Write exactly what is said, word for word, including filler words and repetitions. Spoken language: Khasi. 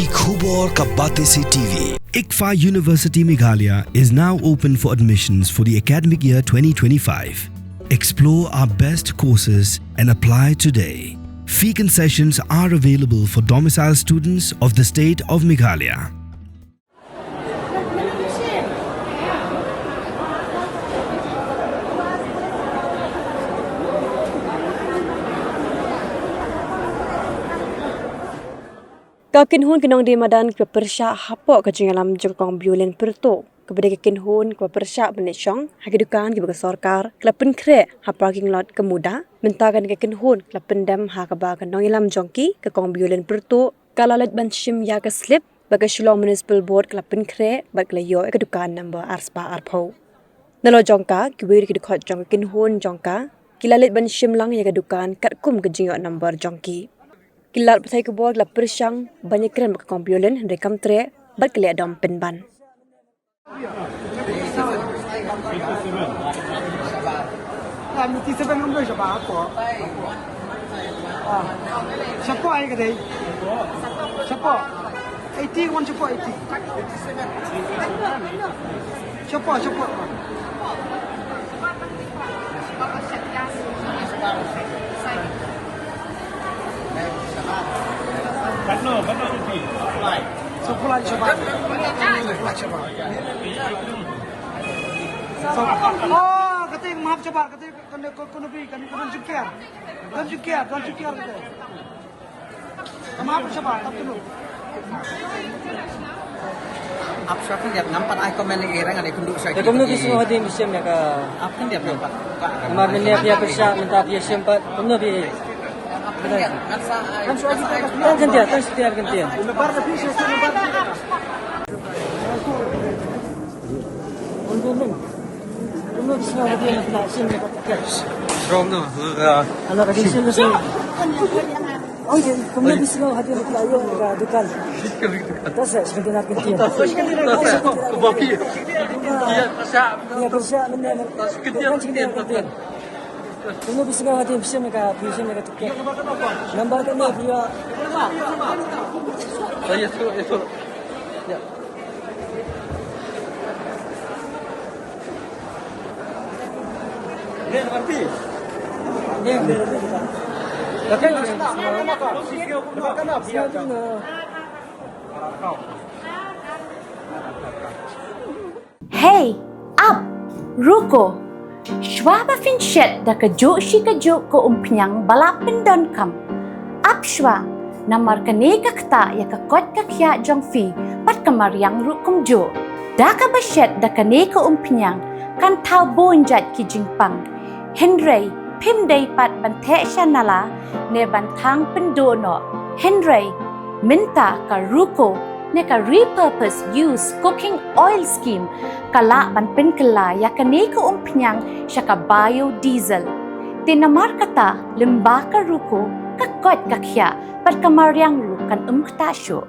Khubor ka Batesi T V. ICFAI University Meghalaya is now open for admissions for the academic year twenty twenty-five. Explore our best courses and apply today. Fee concessions are available for domicile students of the state of Meghalaya. Ka kynhun ki nongdie madan kiba pyrshah hapoh ka jingïalam jong ka Kong Biolin Pyrtuh, kaba dei ka kynhun kaba pyrshah ban leit shong ha ki dukan kiba ka sorkar ka la pynkhreh ha parking lot ka MUDA, mynta kane ka kynhun ka la pyndem ha kaba ka nongïalam jong ki, ka Kong Biolin Pyrtuh, ka la leit ban shim ïa ka slip ba ka Shillong Municipal Board ka la pynkhreh bad ka la ïoh ïa ka dukan number ar spah arphew. Nalor jong ka, kiwei de ki dkhot jong ka kynhun jong ka ki la leit ban shim lang ïa ka dukan katkum ka jingïoh number jong ki. Ki lad pathai khubor ki la pyrshang ban ïakren bad ka Kong Biolin hynrei kam treh bad ka leh dom pynban. Shapoh ai ka dei. Shapoh. Eighty, one shapoh eighty. Shapoh, shapoh. Kano, kano rugi? Shapoh lai shapoh. Shapoh lai shapoh. So, oh, kata yang mahap shapoh, kata yang kena, kena, kena beri, kena, kena jengker. Kena jengker, kena jengker kata. Ap shuwa khyndiat ngam pat ai comment ïa ki rang, ane kynduh shuwa. Te kumno phi sngew hadien phi shim ïa ka? Ap khyndiat ngam pat. Namar mynne phi ïa pyrshah, mynta phi ïa shim pat, kumno phi? Ap khyndiat ngan sa ai. Tang khyndiat, tang khyndiat, khyndiat. Kumno phi sngew hadien phi la shim ïa ka tiket? Strong no. Ala ka ding shim. Oi, kumno phi sngew hadien phi la ïoh ïa ka dukan? Ka sa, sa ka dukan. Ka sa, ka ba phi. Ka sa. Ïa, ka sa, mynne, mynne. Kumno phi sngew hadien phi shim ïa ka, phi shim ïa ka dukan? Number kane phi ïoh. Ïa, ïa, ïa. Hey, ap, ruko. Shuwa ba phin shet da kajuh shi kajuh ka umphniang ba la pyndonkam, ap shuwa, namar kane ka ktah ïa ka koit ka khiah jong phi bad ka mariang ruh kumjuh. Da kaba shet da kane ka umphniang kan thaw bun jait ki jingpang. Hynrei phim dei pat ban theh sha nala ne ban thang pynduh noh. Hynrei mynta ka ruko ne ka repurpose use cooking oil scheme ka lah ban pynkylla ïa kane ka umphniang sha ka biodiesel. Te namar kata, lyngba ka ruko, ka koit ka khiah bad ka mariang ruh kan ym ktah shuh.